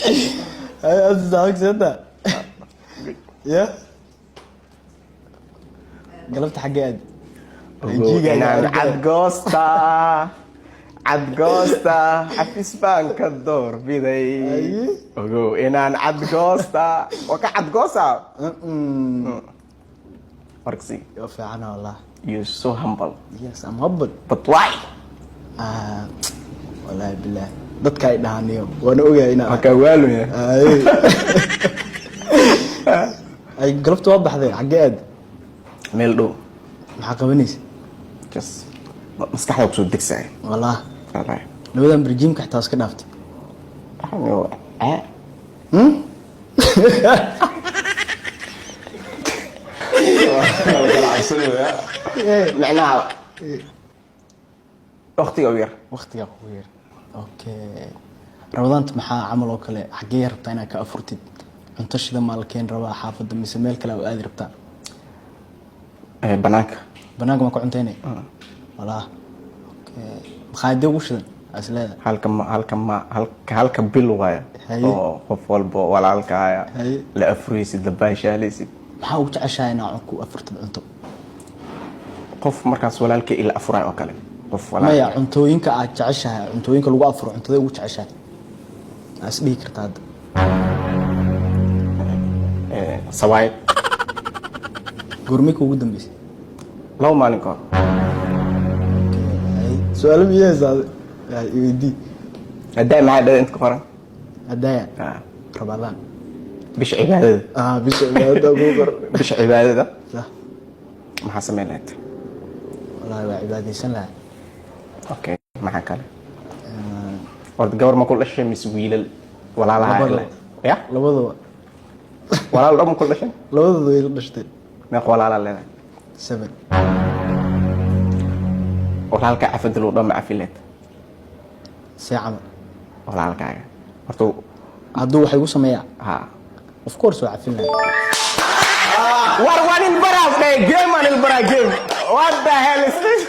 Ay, saaxiibta ya galabta xaggee aad? Ogow inaan cadgoosta, cadgoosta, xafis baan ka doorbiday. Ogow inaan cadgoosta, waa ka cadgoosa warksi. Yo, fiicana wallah. You so humble. Yes, I'm humble. But why? Ah, wallahi billahi, dadka ay dhahaniyo waana ogahay inaa Waa kaa waalaya. Ay, ay, galabta waa baxday, xaggee aad? Meel dhow. Maxaa qabanaysa? Just maskaxda kusoo degsaya. Wallah. Wallahi. Labadan barjiimka xitaa iska dhaaftay. Ah. Micnaha waqtiga u yar. Waqtigaa kugu yar. Okay, Ramadaanta maxaa camal oo kale, xaggee rabtaa inaad ka afurtid? Cunto shida maa la keen rabaa xaafadda mise meel kale oo aadi rabtaa? Banaanka. Banaanka maa ku cuntaynay wallah? Okay, makhaayadee ugu shidan aa is leedahay? Halka bil waayo. Oo qof walba walaalkaaya la afuraysid, la baashaalaysid. Maxaa ugu jeceshahay inaa ku afurtid cunto? Qof markaas walaalkay ila afuraay oo kale, qof walaal. Maya, cuntooyinka aad jeceshahay, cuntooyinka lagu afuro, cuntada ugu jeceshahay aa is dhihi kartaa hadda? Sawaayad. Goormay kuugu dambeysay? 2 maalin ka hor. Su-aalo miyahaysaa weydii? Haddaa maxaa dhada inta ka qoran? Hadaya. Ah. Ramadaan. Bisha cibaadada. Ah, bisha cibaadada ugu qor. Bisha cibaadada. Sax. Maxaa samayn lahayd? Wallahi waa cibaadaysan lahaa. Okay, maxaa kale? Horta gabar ma ku dhashay mise wiilal walaalaha? Labadaba. Ya. Labadaba. Walaal dhan ma ku dhashay? Labadooda way la dhashtay. Meeq walaalaa leedahay? Seven. Walaalka cafadal uu dhan ma cafi leed? See camal? Walaalkaaga horta. Hadduu wax igu sameeyaa? Ha. Of course waa cafin lahaa. War waan ilbaraas dhahay, game aan ilbaraa, game. What the hell is this?